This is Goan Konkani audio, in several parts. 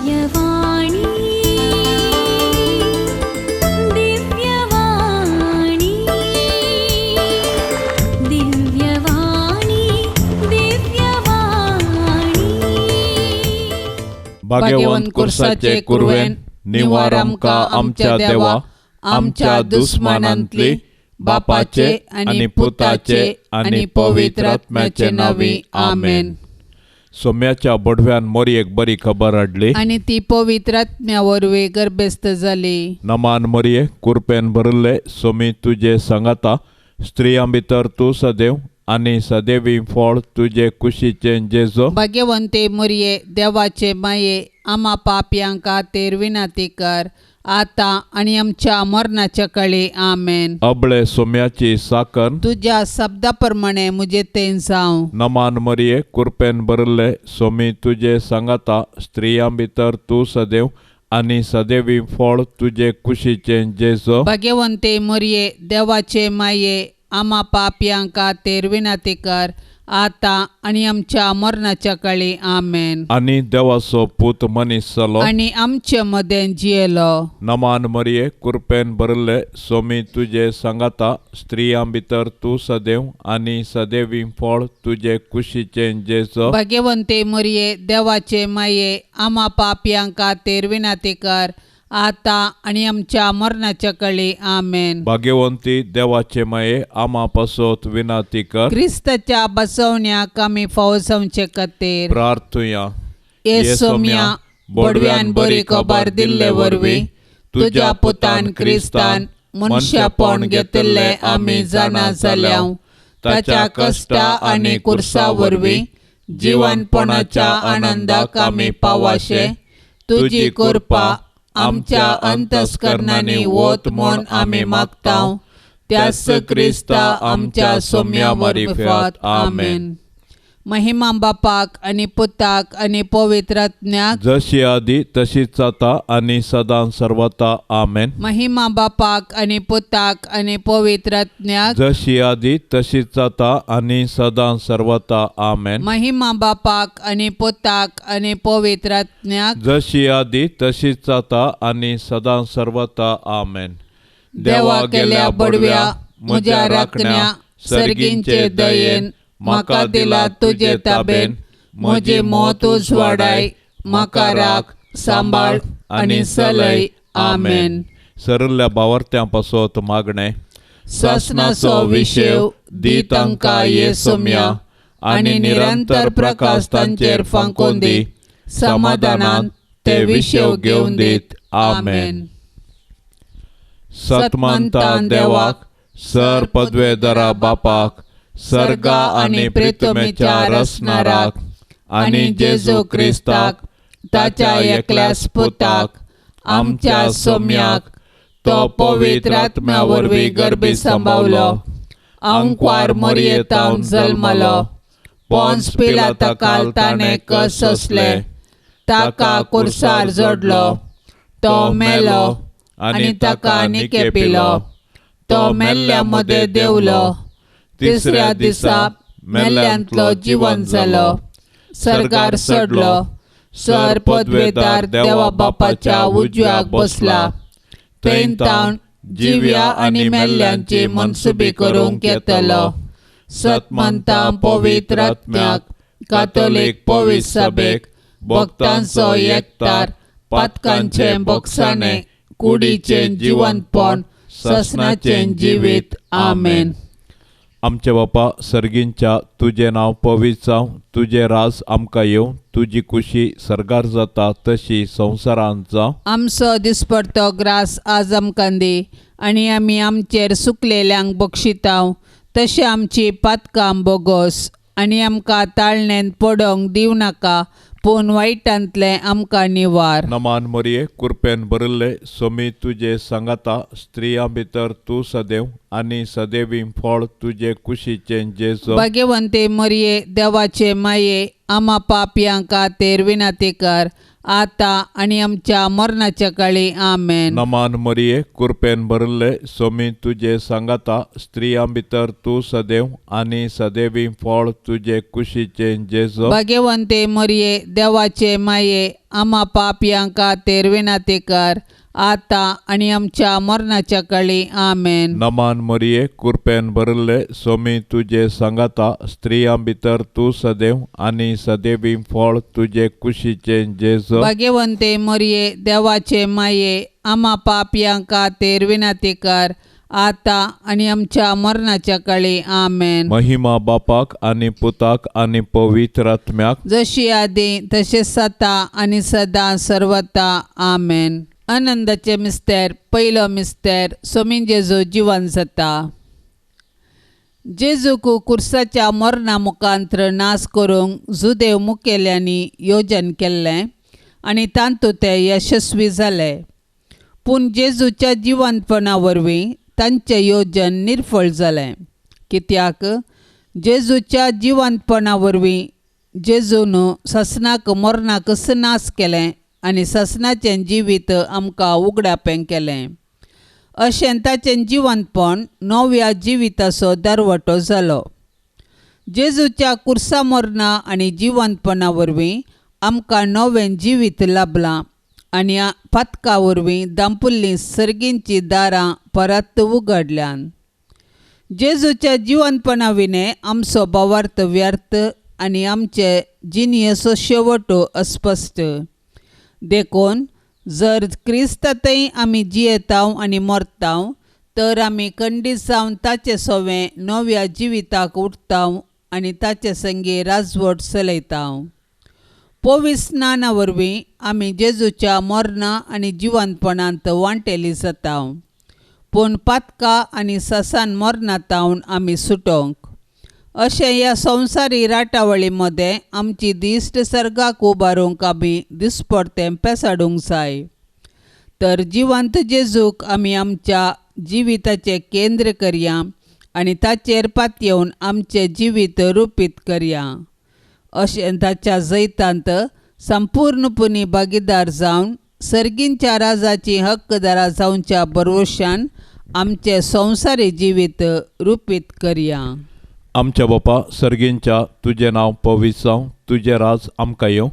दिव्यवाणी दिव्यवाणी दिव्यवाणी दिव्यवाणी. भाग्यवंत कुर्साचे कुरवेन निवार आमकां आमच्या देवा आमच्या दुस्मानांतली बापाचे आनी पुताचे आनी पवित्र आत्म्याचे नांवी आमेन. सोम्याच्या बडव्यान मोरयेक बरी खबर हाडली आनी ती पवित्र आत्म्या वरवीं गर्भस्थ जाली. नमान मोरये, कुरपेन भरिल्ले, सोमी तुजे सांगाता, स्त्रियां भितर तूं सदैव आनी सदैवी फळ तुजे कुशीचें जेजो. भाग्यवंते मोरये, देवाचे माये, आमा पापयांक खातीर विनंती कर आतां आनी आमच्या मरणाच्या काळी. आमेन. अबळे सोम्याची साकन तुज्या शब्दा प्रमाणे म्हजें तें जावं. नमान मरिये, कुरपेन भरिल्ले, सोमी तुजे सांगाता, स्त्रियां भितर तूं सदैव आनी सदैवी फळ तुजे कुशीचें जेजो. भाग्यवंते मोरये, देवाचे माये, आमा पापयांक खातीर विनंती कर आतां आनी आमच्या मरणाच्या काळी. आमेन. आनी देवाचो पूत मनीस जालो आनी आमचे मदें जियेलो. नमान मरिये, कुरपेन भरिल्ले, सोमी तुजे सांगाता, स्त्रियां भितर तूं सदैव आनी सदैवी फळ तुजे कुशीचें जेजो. भाग्यवंते मोरये, देवाचे माये, आमा पापयांक खातीर विनंती कर आतां आनी आमच्या मरणाच्या काळी. आमेन. भाग्यवंती देवाचे माये, आमा पासत विनंती कर. क्रिस्ताच्या बसवण्याक आमी फावो जावचे खातीर प्रार्थुया. हे सोम्या, बडव्यान बरी खबर दिल्ले वरवीं तुज्या पुतान क्रिस्तान मनशापण घेतिल्लें आमी जाणा जाल्या. ताच्या कश्टा आनी कुर्सा वरवीं जिवनपणाच्या आनंदाक आमी पावाशे तुजी कृपा आमच्या अंतस्करणांनी वत म्हूण आमी मागता. त्याच क्रिस्ता आमच्या सोम्या मारिफात. आमेन. महिमा बापाक आनी पुताक आनी पवित्र आत्म्याक, जशी आदी तशीच आता आनी सदां सर्वता. आमेन. महिमा बापाक आनी पुताक आनी पवित्र आत्म्याक, जशी आदी तशीच आता आनी सदां सर्वता. आमेन. महिमा बापाक आनी पुताक आनी पवित्र आत्म्याक, जशी आदी तशीच आता आनी सदां सर्वता. आमेन. देवा गेल्या बडव्या म्हज्या राखण्या सर्गींचे दयेन म्हाका दिला तुजे ताबेन, म्हजी मौत उजवाडाय, म्हाका राख, सांबाळ आनी सलय. आमेन. सरल्या बावर्त्यां पासत मागणें. सासणाचो विशेव दी तांकां ये सोम्या आनी निरंतर प्रकाश तांचेर फांकोवन दी, समाधानान ते विशेव घेवन दीत. आमेन. सतमंता देवाक, सर पदवेदरा बापाक, सर्गा आनी प्रितमेच्या रसणाराक आनी जेजू क्रिस्ताक ताच्या एकल्याच पुताक आमच्या सोम्याक, तो पवित्र आत्म्या वरवीं गर्भी सांबावलो, आंकवार मोरयेतावन जल्मलो, पोन्स पिलाता ताणें कस सोंसले, ताका कुर्सार जोडलो, तो मेलो आनी ताका निकेपिलो, तो मेल्ल्या मदें देंवलो, तिसऱ्या दिसा मेल्ल्यांतलो जिवन जालो, सर्गार चडलो, सर पदवेदार देवा बापाच्या उजव्याक बसला, थंय तावन जिव्या आनी मेल्ल्यांची मनसुबी करूंक येतलो. सतमंता पवित्र आत्म्याक, कातोलीक पवित्र सभेक, भक्तांचो एकतार, पातकांचें बोगसाणें, कुडीचें जिवनपण, ससनाचें जिवीत. आमेन. आमचे बापा सर्गींच्या, तुजें नांव पवित्र जावं, तुजें राज आमकां येवं, तुजी कुशी सर्गार जाता तशी संवसारांत जावं. आमचो दिसपडतो ग्रास आज आमकां दी आनी आमी आमचेर सुकलेल्यांक बक्षितांव तशें आमची पातकां बोगोस आनी आमकां ताळणेंत पडोवंक दिवं नाका, पूण वायटांतलें आमकां निवार. नमान मोरये, कुरपेन भरिल्ले, सोमी तुजे सांगाता, स्त्रियां भितर तूं सदैव आनी सदैवी फळ तुजे कुशीचें जेजो. भाग्यवंते मोरये, देवाचे माये, आमा पापयां खातीर विनंती कर आतां आनी आमच्या मरणाच्या काळी. आमेन. नमान मरिये, कृपेन भरिल्ले, सोमी तुजे सांगाता, स्त्रियां भितर तूं सदैव आनी सदैवी फळ तुजे कुशीचें जेजू. भाग्यवंते मरिये, देवाचे माये, आमा पापयां खातीर विनंती कर, आतां आनी आमच्या मरणाच्या काळी. आमेन. नमान मरिये, कृपेन भरिल्ले, सोमी तुजे सांगाता, स्त्रियां भितर तूं सदैव आनी सदैवी फळ तुजे कुशीचें जेजू. भाग्यवंते मरिये, देवाचे माये, आमा पापयां खातीर विनंती कर, आतां आनी आमच्या मरणाच्या काळी. आमेन. महिमा बापाक आनी पुताक आनी पवित्र आत्म्याक, जशी आदी तशें सता आनी सदां सर्वता. आमेन. आनंदाचे मिस्तेर. पयलो मिस्तेर, सोमीन जेजू जिवन जाता. जेजूक कुर्साच्या मरणा मुखांत्र नाश करूंक जुदेव मुखेल्यांनी योजन केल्लें आनी तातूंत ते यशस्वी जाले. पूण जेजूच्या जिवंतपणा वरवीं तांचें योजन निर्फळ जालें. कित्याक जेजूच्या जिवंतपणा वरवीं जेजून ससनाक मरणाक नाश केलें आनी ससनाचें जिवीत आमकां उगडापें केलें. अशें ताचें जिवंतपण नव्या जिविताचो दरवटो जालो. जेजूच्या कुर्सा मरणा आनी जिवंतपणा वरवीं आमकां नवें जिवीत लाभलां आनी पातका वरवीं दांपुल्लीं सर्गींचीं दारां परत उगडल्यान. जेजूच्या जिवंतपणा विणें आमचो भावार्थ व्यर्थ आनी आमचे जिणेचो शेवट अस्पश्ट. देखून जर क्रिस्तांतय आमी जियेताव आनी मरताव तर आमी खंडीत जावन ताचे सवें नव्या जिविताक उठताव आनी ताचे संगी राजवट चलयताव. पवित्र स्नाना वरवीं आमी जेजूच्या मरणा आनी जिवंतपणांत वांटेली जाताव. पूण पातका आनी ससान मरणातावन आमी सुटोंक. अशें ह्या संवसारी राटावळी मदें आमची दिश्ट सर्गाक उबारूंक आमी दिसपडतें पेसाडूंक जाय. तर जिवंत जेजूक आमी आमच्या जिविताचें केंद्र करया आनी ताचेर पातयेवन आमचें जिवीत रुपीत करया. अशें ताच्या जैतांत संपूर्णपणी भागीदार जावन सर्गींच्या राजाची हक्कदारा जावच्या भरवशान आमचें संवसारी जिवीत रुपीत करया. आमच्या बापा सर्गींच्या, तुजें नांव पवित्र जावं, तुजें राज आमकां येवं,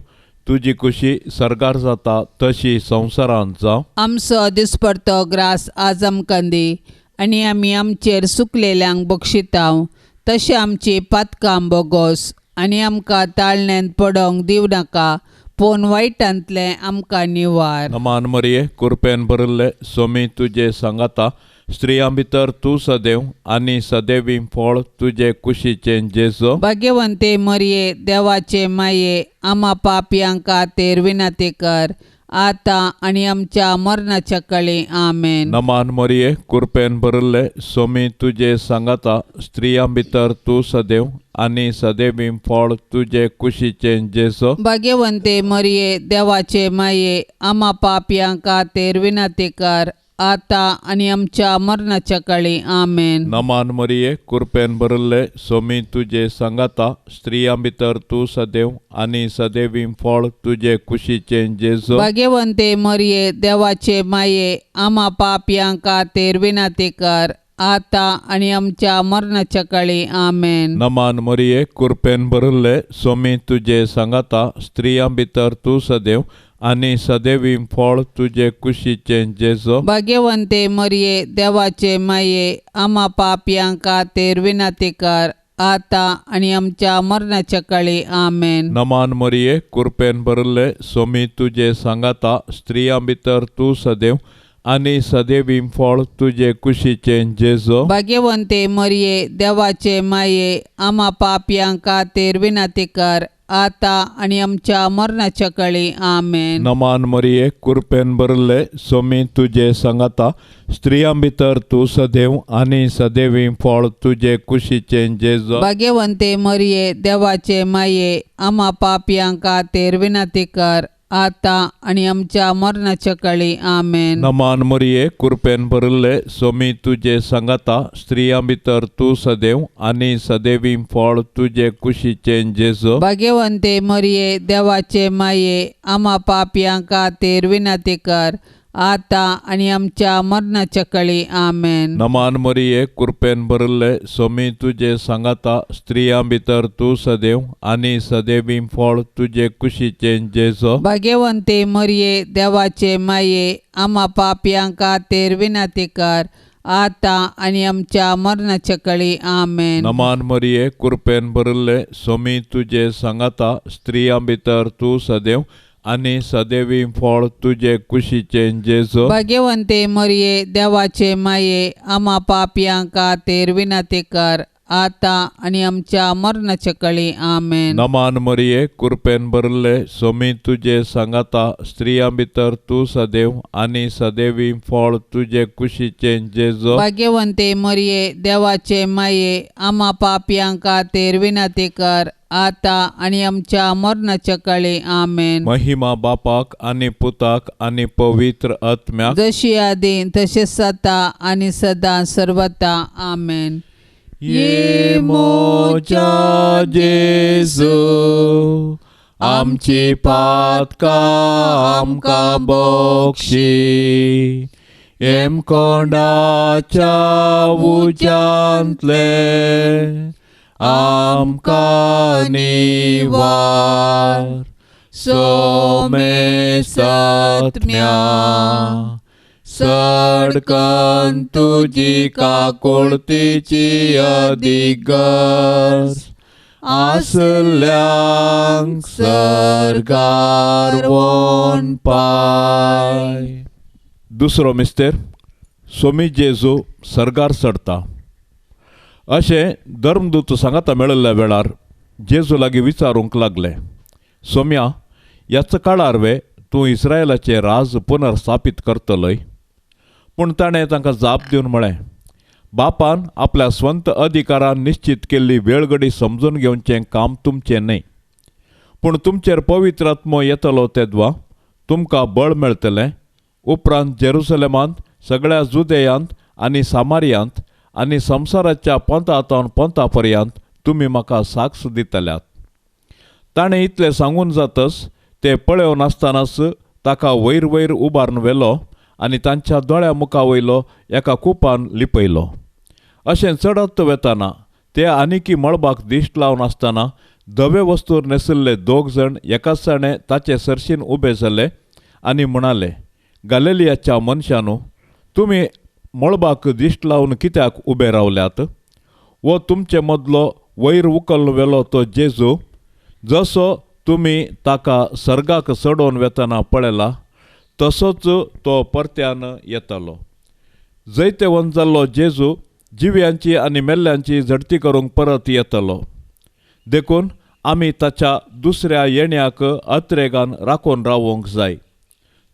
तुजी खुशी सर्गार जाता तशी संवसारांत जावं. आमचो दिसपडतो ग्रास आज आमकां दी आनी आमी आमचेर सुकलेल्यांक बक्षिताव तशें आमची पातकां बोगोस आनी आमकां ताळण्यांत पडोंक दिवं नाका, पूण वायटांतलें आमकां निवार. नमान मरिये, कृपेन भरिल्ले, सोमी तुजे सांगाता, स्त्रियां भितर तूं सदैव आनी सदैवी फळ तुजे कुशीचें जेजू. भाग्यवंते मरिये, देवाचे माये, आमा पापयां खातीर विनंती कर, आतां आनी आमच्या मरणाच्या काळी. आमेन. नमान मरिये, कृपेन भरिल्ले, सोमी तुजे सांगाता, स्त्रियां भितर तूं सदैव आनी सदैवी फळ तुजे कुशीचें जेजू. भाग्यवंते मरिये, देवाचे माये, आमा पापयां खातीर विनंती कर, आतां आनी आमच्या मरणाच्या काळी. आमेन. नमान मरिये, कृपेन भरिल्ले, सोमी तुजे सांगाता, स्त्रियां भितर तूं सदैव आनी सदैवी फळ तुजे कुशीचें जेजू. भाग्यवंते मरिये, देवाचे माये, आमा पापयां खातीर विनंती कर, आतां आनी आमच्या मरणाच्या काळी. आमेन. नमान मरिये, कृपेन भरिल्ले, सोमी तुजे सांगाता, स्त्रियां भितर तूं सदैव आनी सदैवी फळ तुजे कुशीचें जेजू. भाग्यवंते मरिये, देवाचे माये, आमा पापयां खातीर विनंती कर, आतां आनी आमच्या मरणाच्या काळी. आमेन. नमान मरिये, कृपेन भरिल्ले, सोमी तुजे सांगाता, स्त्रियां भितर तूं सदैव आनी सदैवी फळ तुजे कुशीचें जेजू. भाग्यवंते मरिये, देवाचे माये, आमा पापयां खातीर विनंती कर, आतां आनी आमच्या मरणाच्या काळी. आमेन. नमान मरिये, कृपेन भरिल्ले, सोमी तुजे सांगाता, स्त्रियां भितर तूं सदैव आनी सदैवी फळ तुजे कुशीचें जेजू. भाग्यवंते मरिये, देवाचे माये, आमा पापयां खातीर विनंती कर, आतां आनी आमच्या मरणाच्या काळी. आमेन. नमान मरिये, कृपेन भरिल्ले, सोमी तुजे सांगाता, स्त्रियां भितर तूं सदैव आनी सदैवी फळ तुजे कुशीचें जेजू. भाग्यवंते मरिये, देवाचे माये, आमा पापयां खातीर विनंती कर, आतां आनी आमच्या मरणाच्या काळी. आमेन. नमान मरिये, कृपेन भरिल्ले, सोमी तुजे सांगाता, स्त्रियां भितर तूं सदैव आनी सदैवी फळ तुजे कुशीचें जेजू. भाग्यवंते मरिये, देवाचे माये, आमा पापयां खातीर विनंती कर, आतां आनी आमच्या मरणाच्या काळी. आमेन. नमान मरिये, कृपेन भरिल्ले, सोमी तुजे सांगाता, स्त्रियां भितर तूं सदैव आनी सदैवी फळ तुजे कुशीचें जेजू. भाग्यवंते मरिये, देवाचे माये, आमा पापयां खातीर विनंती कर, आतां आनी आमच्या मरणाच्या काळी. आमेन. नमान मरिये, कृपेन भरिल्ले, सोमी तुजे सांगाता, स्त्रियां भितर तूं सदैव आनी सदैवी फळ तुजे कुशीचें जेजू. भाग्यवंते मरिये, देवाचे माये, आमा पापयां खातीर विनंती कर, आतां आनी आमच्या मरणाच्या काळी. आमेन. महिमा बापाक आनी पुताक आनी पवित्र आत्म्याक, जशी आदी तशेंच आतां आनी सदां सर्वता. आमेन. ये मोजा जेजू, आमची पातकां आमकां बक्षी, हेमकोंडाच्या उज्यांतले आमकां निवार, सोमे सत्म्या सडकन तुजी काकुळतीची अधिगर्ज आसल्यांक सर्गार वोन पाय. दुसरो मिस्तेर, सोमी जेजू सर्गार चडता. अशें धर्मदूत सांगाता मेळिल्ल्या वेळार जेजू लागीं विचारूंक लागले, सोम्या, ह्याच काळार वे तूं इस्रायलाचें राज पुनर्स्थापीत करतलोय? पूण ताणें तांकां जाप दिवन म्हळें, बापान आपल्या स्वंत अधिकारान निश्चित केल्ली वेळगडी समजून घेवचें काम तुमचें न्हय, पूण तुमचेर पवित्र आत्मो येतलो तेदवा तुमकां बळ मेळटलें. उपरांत जेरुसलेमांत, सगळ्या जुदेयांत आनी सामारियांत आनी संवसाराच्या पंथा तावन पंथा पर्यंत तुमी म्हाका साक्ष दितल्यात. ताणें इतलें सांगून जातच ते पळोवन आसतनाच ताका वयर वयर उबारून व्हेलो आनी तांच्या दोळ्या मुखा वयलो एका कुपान लिपयलो. अशें चडत वेतना ते आनिकी मळबाक दिश्ट लावन आसतना धवे वस्तूर न्हेसिल्ले दोग जाण एकाच जाणे ताचे सरशीन उबे जाले आनी म्हणाले, गालेलियाच्या मनशानू, तुमी मळबाक दिश्ट लावन कित्याक उबे रावल्यात? वो तुमचे मदलो वयर उकल व्हेलो तो जेजू, जसो तुमी ताका सर्गाक चडोवन वेतना पळयला तसोच तो परत्यान येतलो. जैतेवंत जाल्लो जेजू जिव्यांची आनी मेल्ल्यांची झडती करूंक परत येतलो. देखून आमी ताच्या दुसऱ्या येण्याक अत्रेगान राखून रावूंक जाय.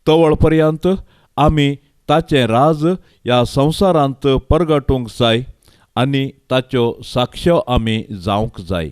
तवळ पर्यंत आमी ताचें राज ह्या संवसारांत परगटूंक जाय आनी ताच्यो साक्ष्यो आमी जावंक जाय.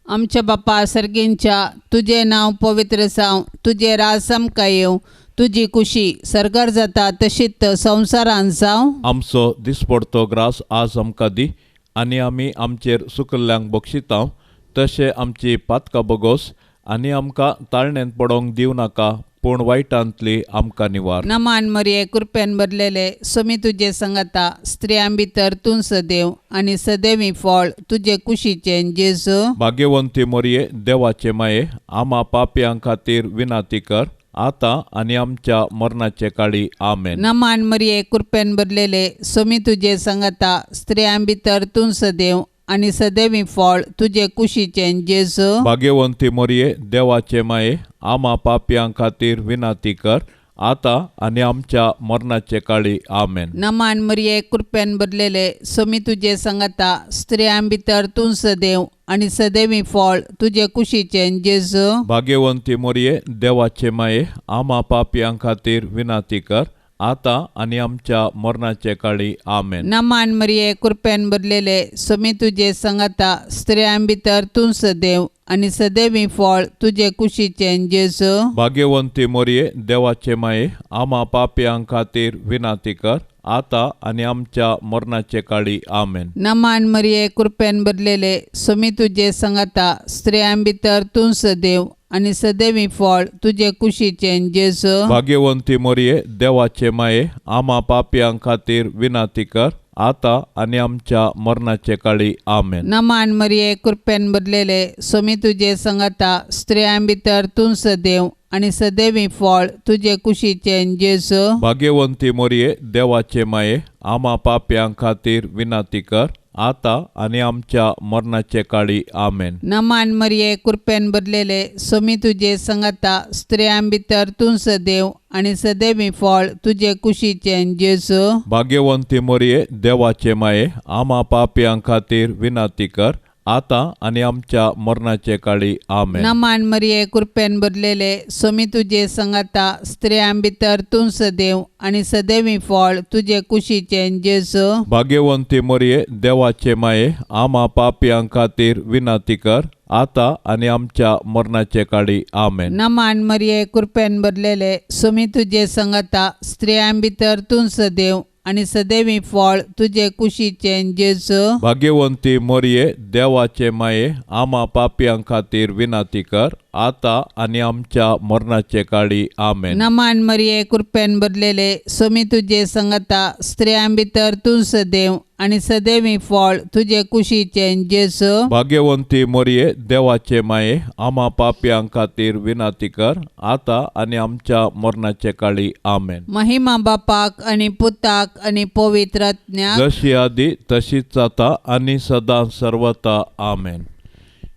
आमच्या बापा सर्गींच्या, तुजें नांव पवित्र जावं, तुजें राज आमकां येवं, तुजी कुशी सर्गार जाता तशीच संवसारांत जावं. आमचो दिसपडतो ग्रास आज आमकां दी आनी आमी आमचेर सुकल्ल्यांक बक्षितांव तशें आमची पातकां बगोस आनी आमकां ताळणेंत पडोवंक दिवं नाका, पूण वायटांतली आमकां निवार. नमान मरिये, कृपेन भरलेले, सोमी तुजे संगता, स्त्रियां भितर तूं सदैव आनी सदैवी फळ तुजे कुशीचें जेजू. भाग्यवंती मरिये, देवाचे माये, आमा पापयां खातीर विनंती कर, आतां आनी आमच्या मरणाचे काळी. आमेन. नमान मरिये, कृपेन भरलेले, सोमी तुजे संगता, स्त्रियां भितर तूं सदैव आनी सदैवी फळ तुजे कुशीचें जेजू. भाग्यवंती मरिये, देवाचे माये, आमा पापयां खातीर विनंती कर, आतां आनी आमच्या मरणाचे काळी. आमेन. नमान मरिये, कृपेन भरलेले, सोमी तुजे संगता, स्त्रियां भितर तूं सदैव आनी सदैवी फळ तुजे कुशीचें जेजू. भाग्यवंती मरिये, देवाचे माये, आमा पापयां खातीर विनंती कर, आतां आनी आमच्या मरणाचे काळी. आमेन. नमान मरिये, कृपेन भरलेले, समी तुजे संगता, स्त्रियां भितर तूं सदैव आनी सदैवी फळ तुजे कुशीचें जेजू. भाग्यवंती मोरये, देवाचे माये, आमा पापयां खातीर विनंती कर, आतां आनी आमच्या मरणाचे काळी. आमेन. नमान मरिये, कृपेन भरलेले, समी तुजे संगता, स्त्रियां भितर तूं सदैव आनी सदैवी फळ तुजे कुशीचें जेजू. भाग्यवंती मोरये, देवाचे माये, आमा पापयां खातीर विनंती कर, आतां आनी आमच्या मरणाचे काळी. आमेन. नमान मरिये, कृपेन भरलेले, समी तुजे संगता, स्त्रियां भितर तूं सदैव आनी सदैवी फळ तुजे कुशीचें जेजू. भाग्यवंती मोरये, देवाचे माये, आमा पापयां खातीर विनंती कर, आतां आनी आमच्या मरणाचे काळी. आमेन. नमान मरिये, कृपेन भरलेले, समी तुजे संगता, स्त्रियां भितर तूं सदैव आनी सदैवी फळ तुजे कुशीचें जेजू. भाग्यवंती मोरये, देवाचे माये, आमा पापयां खातीर विनंती कर, आतां आनी आमच्या मरणाचे काळी. आमेन. नमान मरिये, कृपेन भरलेले, समी तुजे संगता, स्त्रियां भितर तूं सदैव आनी सदैवी फळ तुजे कुशीचें जेजू. भाग्यवंती मोरये, देवाचे माये, आमा पापयां खातीर विनंती कर, आतां आनी आमच्या मरणाचे काळी. आमेन. नमान मरिये, कृपेन भरलेले, समी तुजे संगता, स्त्रियां भितर तूं सदैव आनी सदैवी फळ तुजे कुशीचें जेजू. भाग्यवंती मोरये, देवाचे माये, आमा पापयां खातीर विनंती कर, आतां आनी आमच्या मरणाचे काळी. आमेन. नमान मरिये, कृपेन भरलेले, समी तुजे संगता, स्त्रियां भितर तूं सदैव आनी सदैवी फळ तुजे कुशीचें जेजू. भाग्यवंती मोरये, देवाचे माये, आमा पापयां खातीर विनंती कर, आतां आनी आमच्या मरणाचे काळी. आमेन. महिमा बापाक आनी पुताक आनी पवित्र आत्म्याक, जशी आदी तशीच आता आनी सदां सर्वता. आमेन.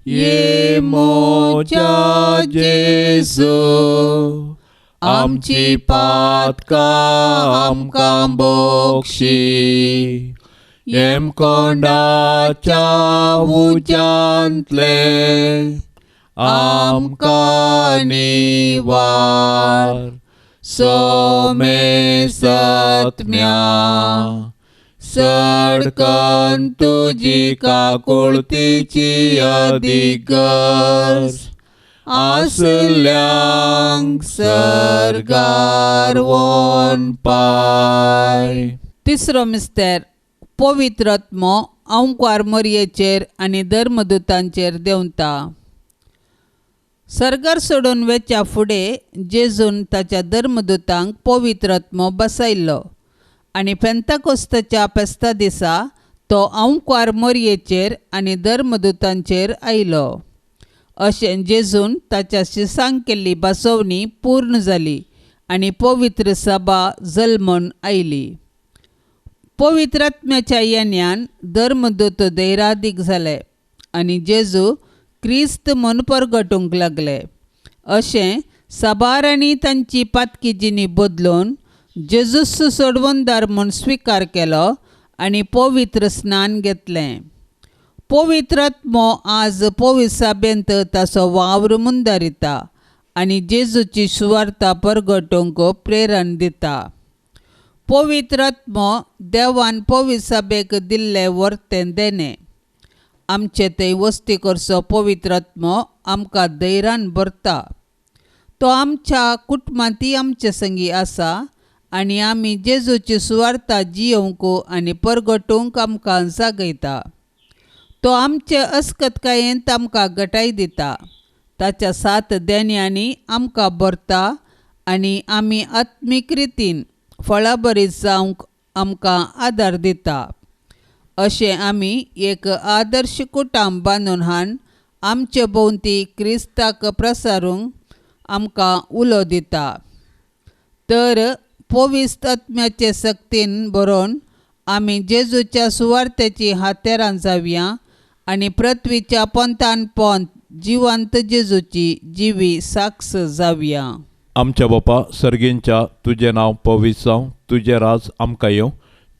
ये मोजा जेजू, आमची पातकां आमकां बोक्षी, येमकोंडाच्या उज्यांतले आमकां निवार, सोमे सत्म्या सडकन तुजी काकुळतीची अधिगर्ज आसल्यांक सर्गार वोन पाय. तिसरो मिस्तेर, पवित्र आत्मो अंकार मोरयेचेर आनी धर्मदूतांचेर देंवता. सर्गार सोडून वेच्या फुडें जेजून ताच्या धर्मदूतांक पवित्र आत्मो बसयल्लो आनी पेंताकोस्ताच्या फेस्ता दिसा तो अंकार मोरयेचेर आनी धर्मदूतांचेर आयलो. अशें जेजून ताच्या शिसांक केल्ली बसवणी पूर्ण जाली आनी पवित्र सभा जल्मून आयली. पवित्र आत्म्याच्या येण्यान धर्मदूत धैरादीक जाले आनी जेजू क्रिस्त म्हूण परगटूंक लागले. अशें साबारांनी तांची पातकी जिणी बदलून जेजूस सोडवणदार म्हूण स्विकार केलो आनी पवित्र स्नान घेतलें. पवित्र आत्मो आज पवित्र सभेंत ताचो वावर मुंदारिता आनी जेजूची सुवार्ता परगटूंक प्रेरण दिता. पवित्र आत्मो देवान पवित्र सभेक दिल्लें वर्तें देणें. आमचे थंय वस्ती करचो पवित्र आत्मो आमकां धैर्यान भरता. तो आमच्या कुटुंबांतय आमचे संगी आसा आनी आमी जेजूची सुवार्ता जियोवंक आनी परगटूंक आमकां जागयता. तो आमचे अस्कतकायेंत आमकां गटाय दिता. ताच्या सात देण्यांनी आमकां भरता आनी आमी आत्मीक रितीन फळाबरीत जावंक आमकां आदार दिता. अशें आमी एक आदर्श कुटुंब बांदून हाडून आमचे भोंवती क्रिस्ताक प्रसारूंक आमकां उलो दिता. तर पवित्र आत्म्याचे सक्तीन बरोवन आमी जेजूच्या सुवार्तेची हातेरां जावया आनी पृथ्वीच्या पोंतान पोंत जिवंत जेजूची जिवी साक्ष जावया. आमच्या बापा सर्गींच्या, तुजें नांव पवित्र जावं, तुजें राज आमकां येवं,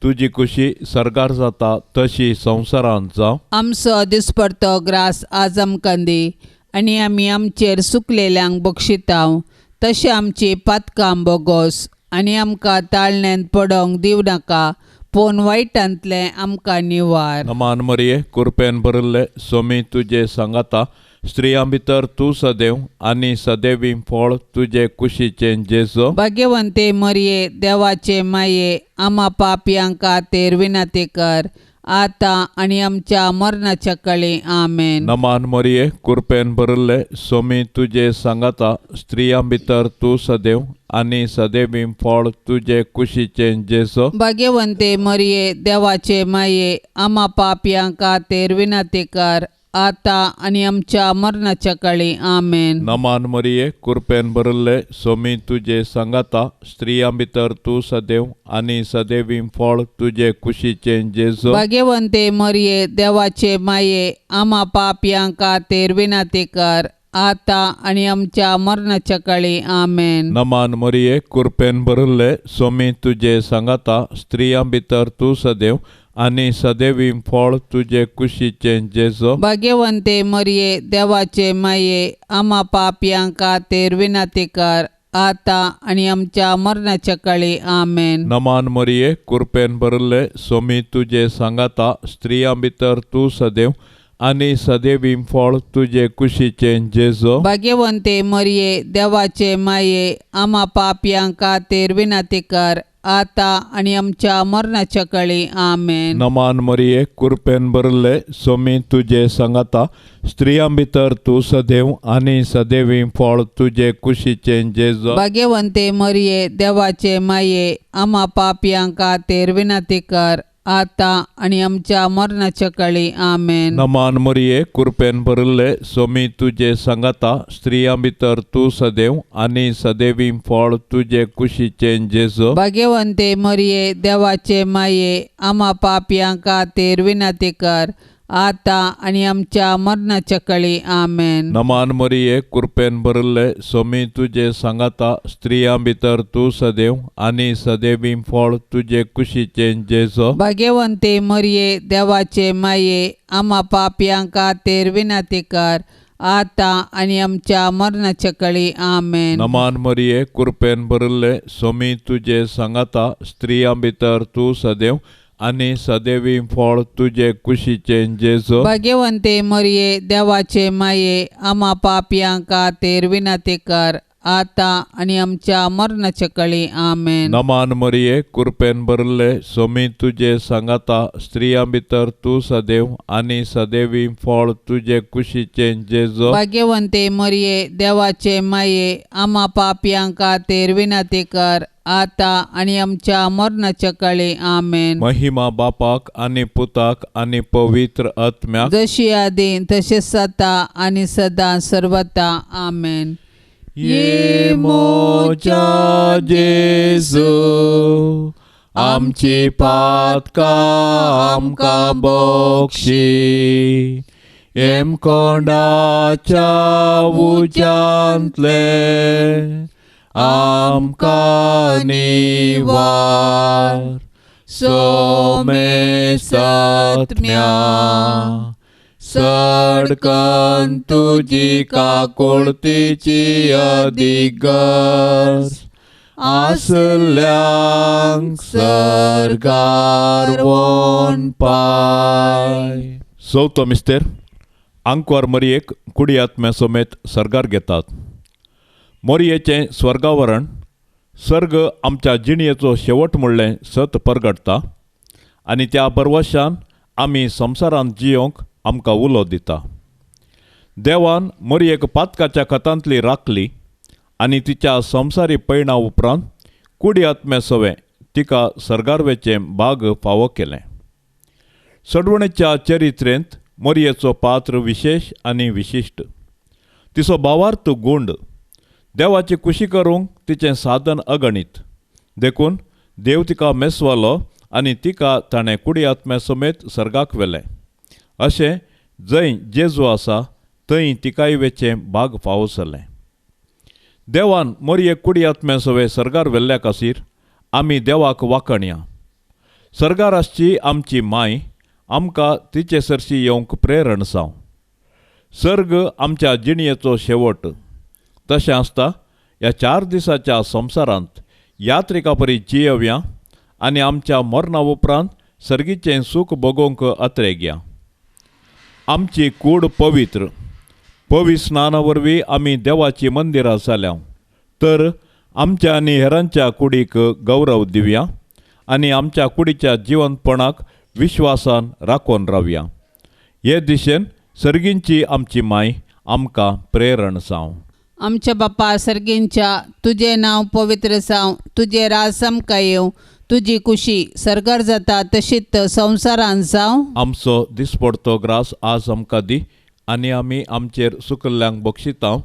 तुजी खुशी सर्गार जाता तशी संवसारांत जावं. आमचो दिसपडतो ग्रास आज आमकां दी आनी आमी आमचेर सुकलेल्यांक बक्षितांव तशें आमची पातकां बोगोस आनी आमकां ताळण्यांत पडोंक दिवं नाका, पूण वायटांतलें आमकां निवार. नमान मरिये, कृपेन भरिल्ले, सोमी तुजे सांगाता, स्त्रियां भितर तूं सदैव आनी सदैवी फळ तुजे कुशीचें जेजू. भाग्यवंते मरिये, देवाचे माये, आमा पापयां खातीर विनंती कर, आतां आनी आमच्या मरणाच्या कळी. आमेन. नमान मरिये, कृपेन भरिल्ले, सोमी तुजे सांगाता, स्त्रियां भितर तूं सदैव आनी सदैवी फळ तुजे कुशीचें जेजू. भाग्यवंते मरिये, देवाचे माये, आमा पापयां खातीर विनंती कर, आतां आनी आमच्या मरणाच्या कळी. आमेन. नमान मरिये, कृपेन भरिल्ले, सोमी तुजे सांगाता, स्त्रियां भितर तूं सदैव आनी सदैवी फळ तुजे कुशीचें जेजू. भाग्यवंते मरिये, देवाचे माये, आमा पापयां खातीर विनंती कर, आतां आनी आमच्या मरणाच्या कळी. आमेन. नमान मरिये, कृपेन भरिल्ले, सोमी तुजे सांगाता, स्त्रियां भितर तूं सदैव आनी सदैवी फळ तुजे कुशीचें जेजू. भाग्यवंते मरिये, देवाचे माये, आमा पापयां खातीर विनंती कर, आतां आनी आमच्या मरणाच्या कळी. आमेन. नमान मरिये, कृपेन भरिल्ले, सोमी तुजे सांगाता, स्त्रियां भितर तूं सदैव आनी सदैवी फळ तुजे कुशीचें जेजू. भाग्यवंते मरिये, देवाचे माये, आमा पापयां खातीर विनंती कर, आतां आनी आमच्या मरणाच्या कळी. आमेन. नमान मरिये, कृपेन भरिल्ले, सोमी तुजे सांगाता, स्त्रियां भितर तूं सदैव आनी सदैवी फळ तुजे कुशीचें जेजू. भाग्यवंते मरिये, देवाचे माये, आमा पापयां खातीर विनंती कर, आतां आनी आमच्या मरणाच्या कळी. आमेन. नमान मरिये, कृपेन भरिल्ले, सोमी तुजे सांगाता, स्त्रियां भितर तूं सदैव आनी सदैवी फळ तुजे कुशीचें जेजू. भाग्यवंते मरिये, देवाचे माये, आमा पापयां खातीर विनंती कर, आतां आनी आमच्या मरणाच्या कळी. आमेन. नमान मरिये, कृपेन भरिल्ले, सोमी तुजे सांगाता, स्त्रियां भितर तूं सदैव आनी सदैवी फळ तुजे कुशीचें जेजू. भाग्यवंते मरिये, देवाचे माये, आमा पापयां खातीर विनंती कर, आतां आनी आमच्या मरणाच्या कळी. आमेन. नमान मरिये, कृपेन भरिल्ले, सोमी तुजे सांगाता, स्त्रियां भितर तूं सदैव आनी सदैवी फळ तुजे कुशीचें जेजू. भाग्यवंते मरिये, देवाचे माये, आमा पापयां खातीर विनंती कर, आतां आनी आमच्या मरणाच्या कळी. आमेन. नमान मरिये, कृपेन भरिल्ले, सोमी तुजे सांगाता, स्त्रियां भितर तूं सदैव आनी सदैवी फळ तुजे कुशीचें जेजू. भाग्यवंते मरिये, देवाचे माये, आमा पापयां खातीर विनंती कर, आतां आनी आमच्या मरणाच्या कळी. आमेन. महिमा बापाक आनी पुताक आनी पवित्र आत्म्याक, जशी आदी तशें आतां आनी सदां सर्वता. आमेन. ये मोजा जेजू, आमची पातकां आमकां बक्षी, हेमकोंडाच्या उज्यांतले आमकां निवार, सोमे सत्म्या सडकन तुजी काकुळतीची अधिगर्ज, आसल्यांक सर्गार वोन पाय. चवथो मिस्तेर, आंकवार मरियेक कुडी आत्म्या समेत सर्गार घेतात. मोरयेचें स्वर्गावरण सर्ग आमच्या जिणयेचो शेवट म्हणलें सत परगटता आनी त्या बरवशान आमी संवसारांत जियोंक आमकां उलो दिता. देवान मोरयेक पातकाच्या खतांतली राखली आनी तिच्या संवसारी पयणा उपरांत कुडी आत्म्या सवें तिका सर्गार वेचें भाग फावो केलें. सडवणेच्या चरित्रेंत मोरयेचो पात्र विशेश आनी विशिश्ट. तिचो भावार्थ गुंड, देवाची खुशी करूंक तिचें साधन अगणीत, देखून देव तिका मेसवालो आनी तिका ताणें कुडी आत्म्या समेत सर्गाक व्हेलें. अशें जंय जेजू आसा थंय तिकाय वेचें भाग फावो जालें. देवान मोरये कुडी आत्म्या सवे सर्गार व्हेल्ल्या खातीर आमी देवाक वाखणया. सर्गार आसची आमची माय आमकां तिचे सरशी येवंक प्रेरण जावं. सर्ग आमच्या जिणयेचो शेवट. तशें आसता ह्या 4 दिसाच्या संवसारांत यात्रिका परी जियेवया आनी आमच्या मरणा उपरांत सर्गीचें सूख भोगोवंक अत्रेगया. आमची कूड पवित्र पवित्र स्नाना वरवीं आमी देवाची मंदिरां जाल्या तर आमच्या आनी हेरांच्या कुडीक गौरव दिवया आनी आमच्या कुडीच्या जिवंतपणाक विश्वासान राखून रावया. हे दिशेन सर्गींची आमची माय आमकां प्रेरण जावं. आमच्या बापा सर्गींच्या, तुजें नांव पवित्र जावं, तुजें राज आमकां येवं, तुजी कुशी सर्गार जाता तशीच संवसारान जावं. आमचो दिसपडतो ग्रास आज आमकां दी आनी आमी आमचेर सुकल्ल्यांक बक्षिता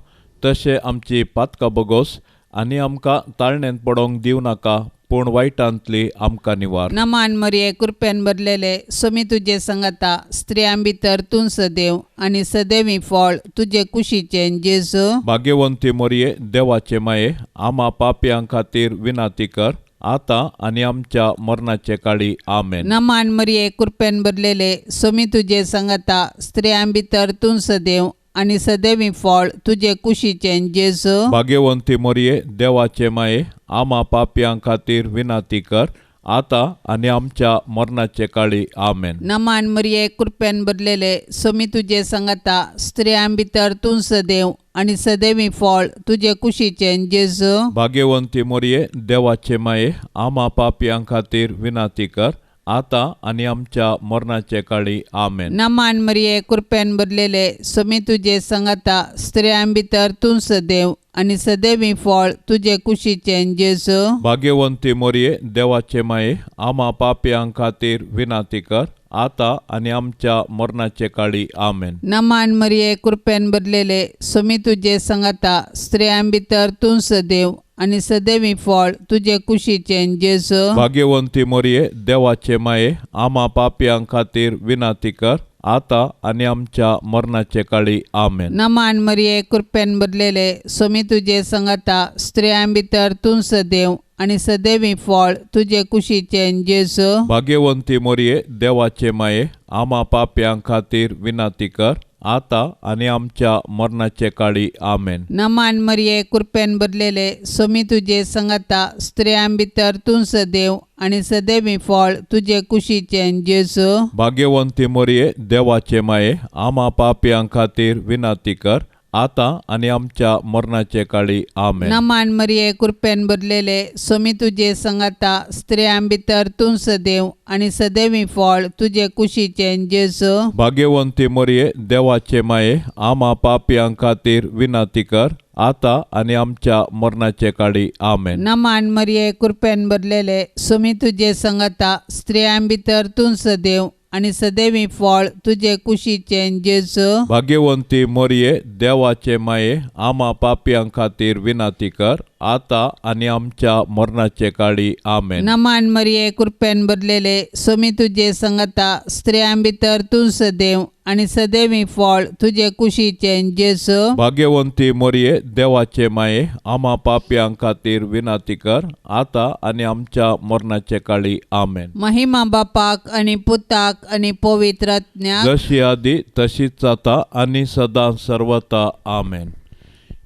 तशें आमची पातकां बगोस आनी आमकां ताळण्यांत पडोवंक दिवं नाका पूण वायटांतली आमकां निवार. नमान मरिये, कृपेन भरलेले, स्वामी तुजे संगता, स्त्रियां भितर तूं सदैव आनी सदैवी फळ तुजे कुशीचें जेजू. भाग्यवंती मरिये, देवाचे माये, आमा पापयां खातीर विनाती कर आतां आनी आमच्या मरणाचे काळी. आमेन. नमान मरिये, कृपेन भरलेले, स्वामी तुजे संगता, स्त्रियां भितर तूं सदैव आनी सदैवी फळ तुजे कुशीचें जेजू. भाग्यवंती मरिये, देवाचे माये, आमा पापयां खातीर विनाती कर आतां आनी आमच्या मरणाचे काळी. आमेन. नमान मरिये, कृपेन भरलेले, स्वामी तुजे संगता, स्त्रियां भितर तूं सदैव आनी सदैवी फळ तुजे कुशीचें जेजू. भाग्यवंती मरिये, देवाचे माये, आमा पापयां खातीर विनाती कर आतां आनी आमच्या मरणाचे काळी. आमेन. नमान मरिये, कृपेन भरलेले, स्वामी तुजे संगता, स्त्रियां भितर तूं सदैव आनी सदैवी फळ तुजे कुशीचें जेजू. भाग्यवंती मरिये, देवाचे माये, आमा पापयां खातीर विनाती कर आतां आनी आमच्या मरणाचे काळी. आमेन. नमान मरिये, कृपेन भरलेले, स्वामी तुजे संगता, स्त्रियां भितर तूं सदैव आनी सदैवी फळ तुजे कुशीचें जेजू. भाग्यवंती मरिये, देवाचे माये, आमा पापयां खातीर विनाती कर आतां आनी आमच्या मरणाचे काळी. आमेन. नमान मरिये, कृपेन भरलेले, स्वामी तुजे संगता, स्त्रियां भितर तूं सदैव आनी सदैवी फळ तुजे कुशीचें जेजू. भाग्यवंती मरिये, देवाचे माये, आमा पापयां खातीर विनाती कर आतां आनी आमच्या मरणाचे काळी. आमेन. नमान मरिये, कृपेन भरलेले, स्वामी तुजे संगता, स्त्रियां भितर तूं सदैव आनी सदैवी फळ तुजे कुशीचें जेजू. भाग्यवंती मरिये, देवाचे माये, आमा पापयां खातीर विनाती कर आतां आनी आमच्या मरणाचे काळी. आमेन. नमान मरिये, कृपेन भरलेले, स्वामी तुजे संगता, स्त्रियां भितर तूं सदैव आनी सदैवी फळ तुजे कुशीचें जेजू. भाग्यवंती मरिये, देवाचे माये, आमा पापयां खातीर विनाती कर आतां आनी आमच्या मरणाचे काळी. आमेन. नमान मरिये, कृपेन भरलेले, स्वामी तुजे संगता, स्त्रियां भितर तूं सदैव आनी सदैवी फळ तुजे कुशीचें जेजू. भाग्यवंती मरिये, देवाचे माये, आमा पापयां खातीर विनाती कर आतां आनी आमच्या मरणाचे काळी. आमेन. नमान मरिये, कृपेन भरलेले, स्वामी तुजे संगता, स्त्रियां भितर तूं सदैव आनी सदैवी फळ तुजे कुशीचें जेजू. भाग्यवंती मरिये, देवाचे माये, आमा पापयां खातीर विनाती कर आतां आनी आमच्या मरणाचे काळी. आमेन. महिमा बापाक आनी पुताक आनी पवित्र आत्म्याक, जशी आदी तशीच आतां आनी सदां सर्वता. आमेन.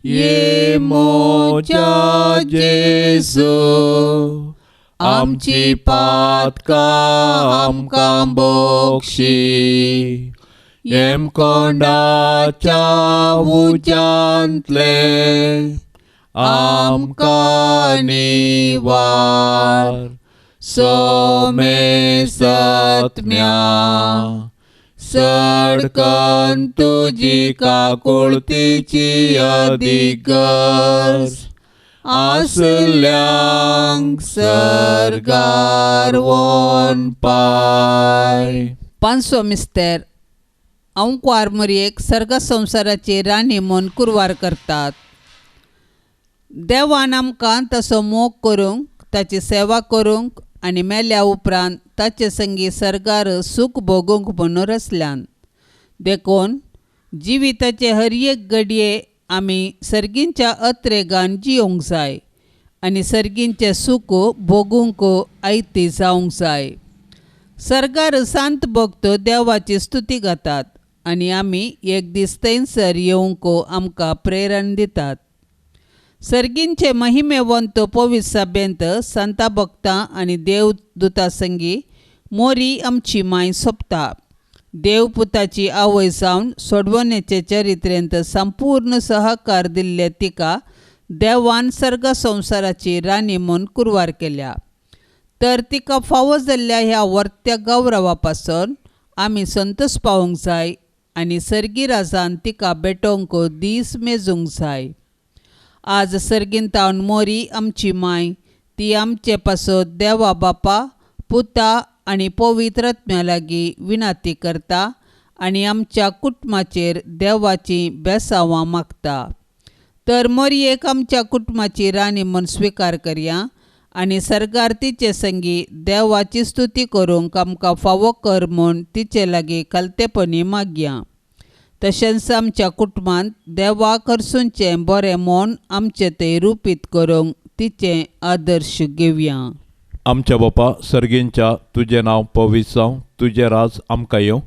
ये मोजा जेजू, आमची पातकां आमकां बक्षी, येमकोंडाच्या उज्यांतले आमकां निवार, सोमे सत्म्या सडकन तुजी काकुळतीची अधिगर्ज आसल्यांक सर्गार वोन पाय. पांचवो मिस्तेर. अंकुवार मरियेक सर्ग संवसाराची राणी म्हूण कुरवार करतात. देवान आमकां तसो मोग करूंक, ताची सेवा करूंक आनी मेल्या उपरांत ताचे संगी सर्गार सूख भोगूंक म्हणून रचल्यान. देखून जिविताचे हर एक घडये आमी सर्गींच्या अत्रेगान जियोंक जाय आनी सर्गींचें सूख भोगूंक आयती जावंक जाय. सर्गार सांत भक्त देवाची स्तुती गातात आनी आमी एक दीस थंयसर येवंक आमकां प्रेरण दितात. सर्गींचे महिमेवंत पवित्र सभेंत संता भक्तां आनी देवदूता संगी मोरी आमची माय सोंपता. देवपुताची आवय जावन सोडवणेचे चरित्रेंत संपूर्ण सहकार दिल्ले तिका देवान सर्ग संवसाराची राणी म्हूण कुरवार केल्या. तर तिका फावो जाल्ल्या ह्या वर्त्या गौरवा पासून आमी संतोष पावूंक जाय आनी सर्गी राजान तिका भेटोवंक दीस मेजूंक जाय. आज सर्गींतावन मोरी आमची माय ती आमचे पासत देवा बापा पुता आनी पवित्र आत्म्या लागीं विनंती करता आनी आमच्या कुटुंबाचेर देवाची बेसांवां मागता. तर मोरयेक आमच्या कुटुंबाची राणी म्हूण स्विकार करया आनी सर्गार तिचे संगी देवाची स्तुती करूंक आमकां फावो कर म्हूण तिचे लागीं खालतेपणी मागया. तशेंच आमच्या कुटुंबांत देवा करसूनचें बरें म्हूण आमचें तें रुपीत करूंक तिचें आदर्श घेवया. आमच्या बापा सर्गींच्या तुजें नांव पवित्र जावं, तुजें राज आमकां येवं,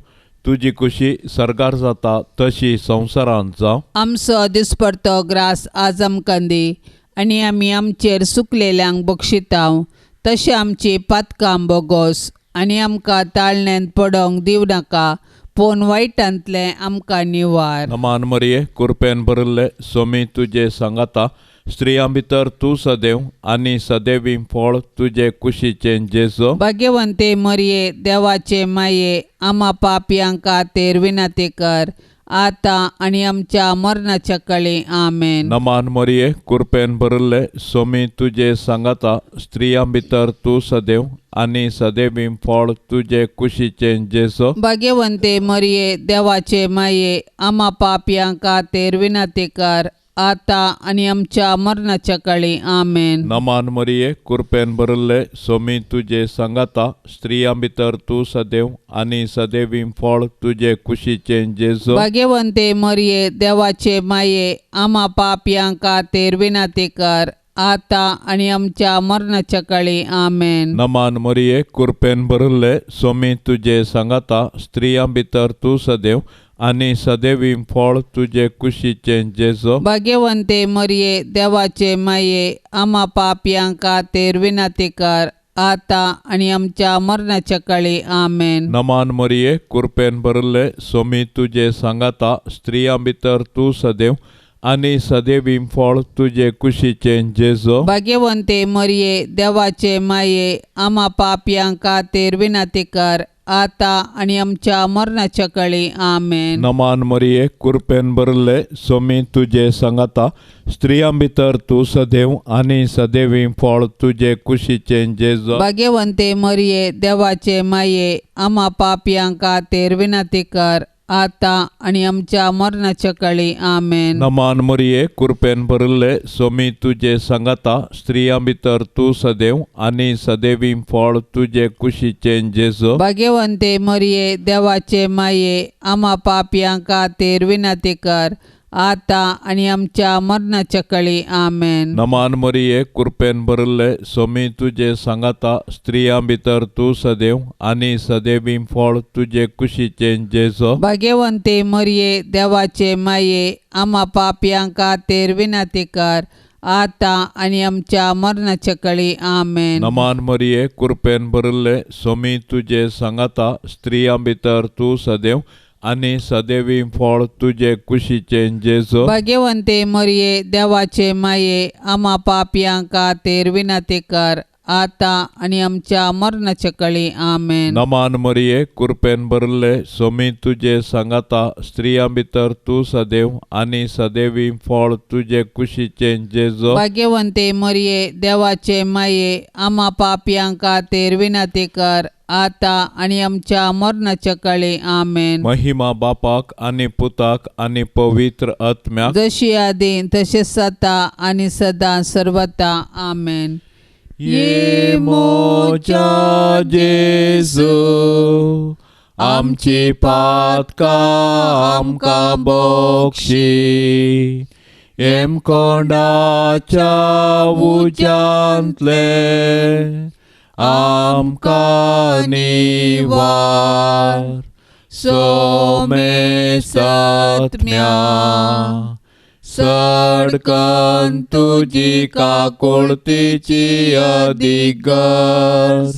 तुजी खुशी सर्गार जाता तशी संवसारांत जावं. आमचो दिसपडतो ग्रास आज आमकां दी आनी आमी आमचेर सुकलेल्यांक बक्षितांव तशें आमची पातकां बोगोस आनी आमकां ताळण्यांत पडोवंक दिवं नाका पूण वायटांतलें आमकां निवार. नमान मरिये, कुरपेन भरिल्ले सोमी तुजे सांगाता, स्त्रियां भितर तूं सदैव आनी सदैवी फळ तुजे कुशीचें जेजू. भाग्यवंते मरिये, देवाचे माये, आमा पापयां खातीर विनंती कर आतां आनी आमच्या मरणाच्या काळी. आमेन. नमान मरिये, कुरपेन भरिल्ले सोमी तुजे सांगाता, स्त्रियां भितर तूं सदैव आनी सदैवी फळ तुजे कुशीचें जेजू. भाग्यवंते मरिये, देवाचे माये, आमा पापयां खातीर विनंती कर आतां आनी आमच्या मरणाच्या काळी. आमेन. नमान मरिये, कुरपेन भरिल्ले सोमी तुजे सांगाता, स्त्रियां भितर तूं सदैव आनी सदैवी फळ तुजे कुशीचें जेजू. भाग्यवंते मरिये, देवाचे माये, आमा पापयां खातीर विनंती कर आतां आनी आमच्या मरणाच्या काळी. आमेन. नमान मरिये, कुरपेन भरिल्ले सोमी तुजे सांगाता, स्त्रियां भितर तूं सदैव आनी सदैवी फळ तुजे कुशीचें जेजू. भाग्यवंते मरिये, देवाचे माये, आमा पापयां खातीर विनंती कर आतां आनी आमच्या मरणाच्या काळी. आमेन. नमान मरिये, कुरपेन भरिल्ले सोमी तुजे सांगाता, स्त्रियां भितर तूं सदैव आनी सदैवी फळ तुजे कुशीचें जेजू. भाग्यवंते मरिये, देवाचे माये, आमा पापयां खातीर विनंती कर आतां आनी आमच्या मरणाच्या काळी. आमेन. नमान मरिये, कुरपेन भरिल्ले सोमी तुजे सांगाता, स्त्रियां भितर तूं सदैव आनी सदैवी फळ तुजे कुशीचें जेजू. भाग्यवंते मरिये, देवाचे माये, आमा पापयां खातीर विनंती कर आतां आनी आमच्या मरणाच्या काळी. आमेन. नमान मरिये, कुरपेन भरिल्ले सोमी तुजे सांगाता, स्त्रियां भितर तूं सदैव आनी सदैवी फळ तुजे कुशीचें जेजू. भाग्यवंते मरिये, देवाचे माये, आमा पापयां खातीर विनंती कर आतां आनी आमच्या मरणाच्या काळी. आमेन. नमान मरिये, कुरपेन भरिल्ले सोमी तुजे सांगाता, स्त्रियां भितर तूं सदैव आनी सदैवी फळ तुजे कुशीचें जेजू. भाग्यवंते मरिये, देवाचे माये, आमा पापयां खातीर विनंती कर आतां आनी आमच्या मरणाच्या काळी. आमेन. नमान मरिये, कुरपेन भरिल्ले सोमी तुजे सांगाता, स्त्रियां भितर तूं सदैव आनी सदैवी फळ तुजे कुशीचें जेजू. भाग्यवंते मरिये, देवाचे माये, आमा पापयां खातीर विनंती कर आतां आनी आमच्या मरणाच्या काळी. आमेन. नमान मरिये, कुरपेन भरिल्ले सोमी तुजे सांगाता, स्त्रियां भितर तूं सदैव आनी सदैवी फळ तुजे कुशीचें जेजू. भाग्यवंते मरिये, देवाचे माये, आमा पापयां खातीर विनंती कर आतां आनी आमच्या मरणाच्या काळी. आमेन. महिमा बापाक आनी पुताक आनी पवित्र आत्म्याक, जशी आदी तशेंच आतां आनी सदां सर्वता. आमेन. ये मोजा जेजू, आमची पातकां आमकां बक्षी, हेमकोंडाच्या उज्यांतले आमकां निवार, सोमे सत्म्या सडकन तुजी काकुळतीची अदीक गरज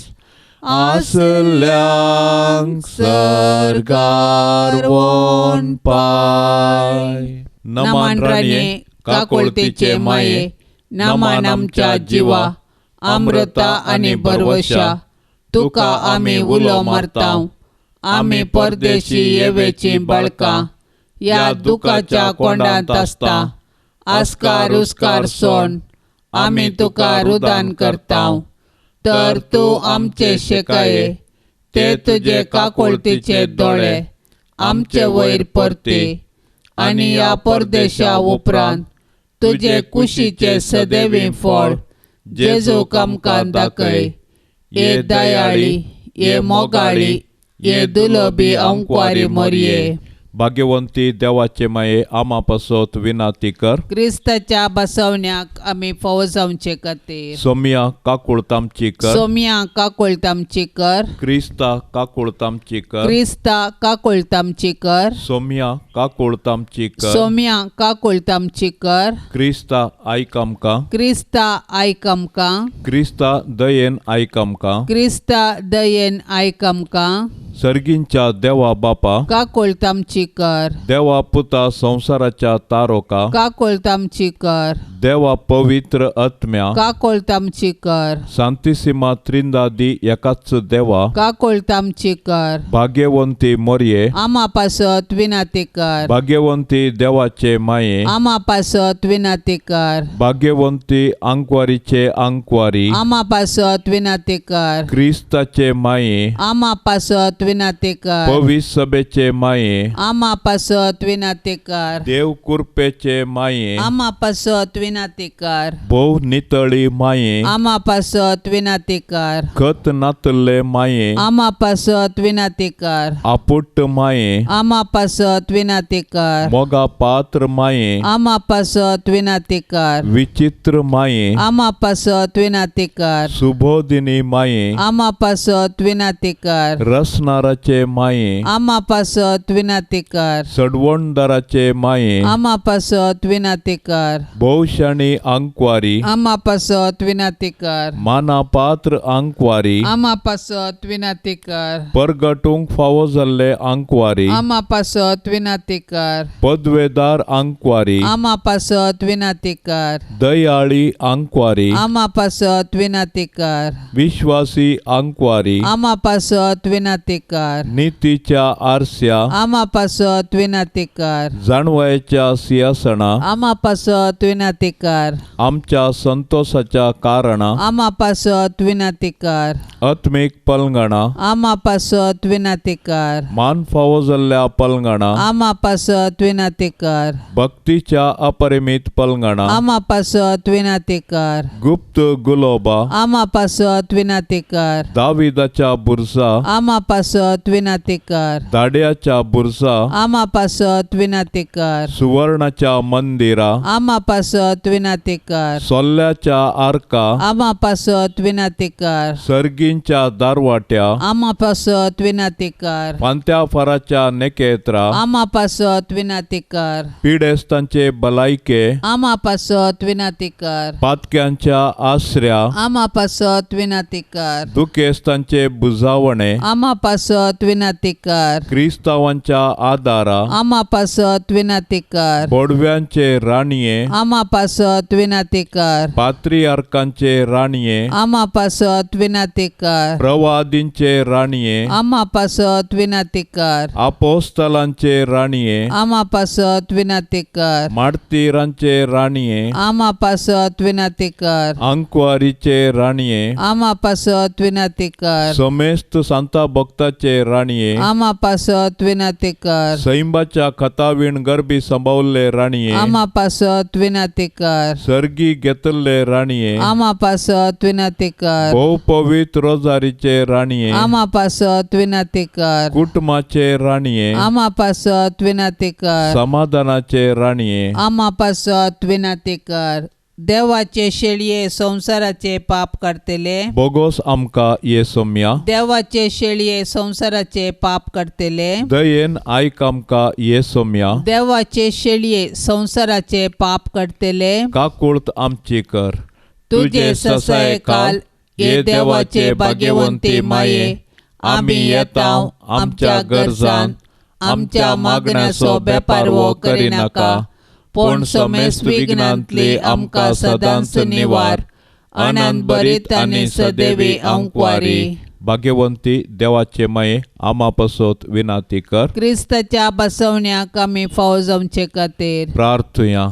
आसल्यांक सर्गार व्हरून पाय. नमन राणये काकुळतीचे माये, नमन आमच्या जिवा, अमृता आनी भरवशा, तुका आमी उलो मारतांव. आमी परदेशी येवेची बाळकां ह्या दुखाच्या कोंडांत आसता. आस्कार उस्कार सोण आमी तुका रुदान करतांव. तर तूं आमचे शेकाये ते तुजे काकुळतीचे दोळे आमचे वयर परते आनी ह्या परदेशा उपरांत तुजे कुशीचे सदैवी फळ जेजूक आमकां दाखय. ये दयाळी, ये मोगाळी, ये दुलबी अंकवारी मोरये. भाग्यवंती देवाचे माये, आमा पासत विनाती कर. क्रिस्ताच्या बसवण्याक आमी फावो जावचे खातीर. सोमिया काकुळत आमची कर. सोमिया काकुळत आमची कर. क्रिस्ता काकुळत आमची कर. क्रिस्ता काकुळत आमची कर. सोमिया काकुळत आमची कर. सोमिया काकुळत आमची कर. क्रिस्ता आयक आमकां. क्रिस्ता आयक आमकां. क्रिस्ता दयेन आयक आमकां. क्रिस्ता दयेन आयक आमकां. सर्गींच्या देवा बापा, काकुळत आमची कर. देवा पुता संवसाराच्या तारोका, काकुळत आमची कर. देवा पवित्र आत्म्या, काकुळत आमची कर. सांतिसिमा त्रिंदादी एकाच देवा, काकुळत आमची कर. भाग्यवंती मोरये, आमा पासत विनाती कर. भाग्यवंती देवाचे माये, आमा पासत विनाती कर. भाग्यवंती आंकवारीचे आंकवारी, आमा पासत विनाती कर. क्रिस्ताचे माये, आमा पासत विनाती कर. पवित्र सभेचे माये, आमा पासत विनाती कर. देव कुरपेचे माये, आमा पासत विनाती कर. भोव नितळी माये, आमा पासत विनाती कर. खत नातल्ले माये, आमा पासत विनाती कर. आपुट्ट माये, आमा पासत विनाती कर. मोगा पात्र माये, आमा पासत विनाती कर. विचित्र माये, आमा पासत विनाती कर. सुबोधिनी माये, आमा पासत विनाती कर. रसनाराचे माये, आमा पासत विनाती कर. सडवणदाराचे माये, आमा पासत विनाती कर. भोवशाणी आंकवारी, आमा पासत विनाती कर. मानापात्र आंकवारी, आमा पासत विनाती कर. परगटूंक फावो जाल्ले आंकवारी, आमा पासत विनाती कर. पदवेदार आंकवारी, आमा पासत विनाती कर. दयाळी आंकवारी, आमा पासत विनाती कर. विश्वासी आंकवारी, आमा पासत विनाती कर. नितीच्या आरस्या, आमा पासत विनाती कर. जाणवायच्या सिंहासना, आमा पासत विनाती कर. आमच्या संतोषाच्या कारणा, आमा पासत विनाती कर. आत्मीक पलंगणा, आमा पासत विनाती कर. मान फावो जाल्ल्या पलंगणा, आमा पासत विनाती कर. भक्तीच्या अपरिमित पलंगणा, आमा पासत विनाती कर. गुप्त गुलोबा, आमा पासत विनाती कर. दाविदाच्या बुरसा, आमा पासत विनाती कर. दाड्याच्या बुरसा, आमा पासत विनाती कर. सुवर्णाच्या मंदिरा, आमा पासत विनाती कर. सोल्ल्याच्या आर्का, आमा पासत विनाती कर. सर्गींच्या दारवाट्या, आमा पासत विनाती कर. फांत्या फाराच्या नेकेत्रा, आमा पासत विनाती कर. पिडेस्तांचे भलायके, आमा पासत विनाती कर. पातक्यांच्या आसऱ्या, आमा पासत विनाती कर. दुखेस्तांचे बुजावणे, आमा पासत विनाती कर. क्रिस्तावांच्या आदारा, आमा पासत विनाती कर. बोडव्यांचे राणये, आमा पासत विनाती कर. पात्रियार्कांचे राणये, आमा पासत विनाती कर. प्रवादींचे राणये, आमा पासत विनाती कर. आपोस्तलांचे राणये, आमा पासत विनाती कर. मार्तीरांचे राणये, आमा पासत विनाती कर. आंकवारीचे राणये, आमा पासत विनाती कर. समेस्त सांता भक्ताचे राणये, आमा पासत विनाती कर. सैंबाच्या खतावीण गर्भी संभावल्ले राणये, आमा पासत विनाती कर. सर्गी घेतल्ले राणये, आमा पासत विनाती कर. भोव पवित्र रोजारीचे राणये, आमा पासत विनाती कर. कुटुंबाचे राणये, आमा पासत विनाती कर. समाधानाचे राणये, आमा पासत विनाती कर. देवाचे शेळये संवसाराचे पाप काडटले, बोगोस आमकां ये सोम्या। देवाचे शेळये संवसाराचे पाप काडटले, दयेन आयक आमकां ये सोम्या। देवाचे शेळये संवसाराचे पाप काडटले, काकुळत आमची कर। तुजे ससायकाल ये देवाचे भाग्यवंती माये, आमी येता आमच्या गरजान, आमच्या मागण्याचो बेपारवो करिनाका, पूण समेस्त विघ्नांतली आमकां सदांच निवार। आनंद भरीत आनी सदैवी आंकवारी। भाग्यवंती देवाचे माये, आमा पासत विनाती कर। क्रिस्ताच्या बसवण्याक आमी फावो जावचे खातीर प्रार्थुया।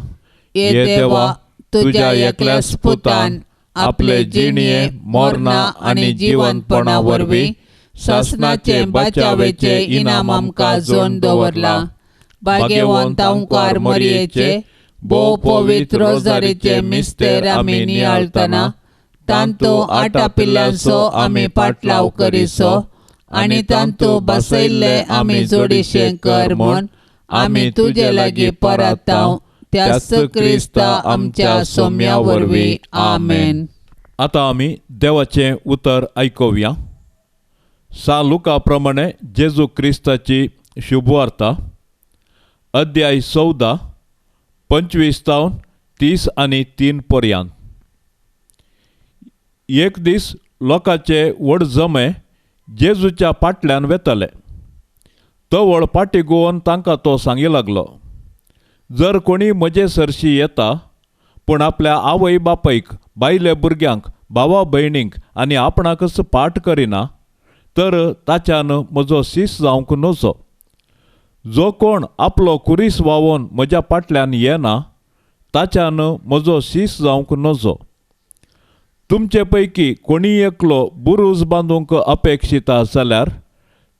ये देवा, तुज्या एकल्याच पुतान आपले जिणये मरणा आनी जिवंतपणा वरवीं सासणाचे बचावेचे इनाम आमकां जोडून दवरलां। भाग्यवंत आंकार मरयेचे भोव पवित्र रोजारीचे मिस्तेर आमी नियाळतना तांतू आटापिल्ल्यांचो आमी पाटलाव करिसो आनी तांतू बसयल्ले आमी जोडीशें कर म्हूण आमी तुजे लागीं परताव, त्याच क्रिस्ता आमच्या सोम्या वरवीं। आमेन। आतां आमी देवाचें उतर आयकुया। सा लुका प्रमाणे जेजू क्रिस्ताची शुभवार्ता, अध्याय 14, 25 तावन 30 आनी 3 पर्यंत। एक दीस लोकांचे व्हड जमे जेजूच्या फाटल्यान वेताले। तवळ फाटी गोवन तांकां तो सांगी लागलो, जर कोणी म्हजे सरशी येता पूण आपल्या आवय बापायक, बायले भुरग्यांक, भावा भयणींक आनी आपणाकच पाठ करिना तर ताच्यान म्हजो शीस जावंक नजो। जो कोण आपलो कुरीस व्हांवोवन म्हज्या फाटल्यान येना ताच्यान म्हजो शीस जावंक नजो। तुमचे पैकी कोणी एकलो बुरूज बांदूंक अपेक्षिता जाल्यार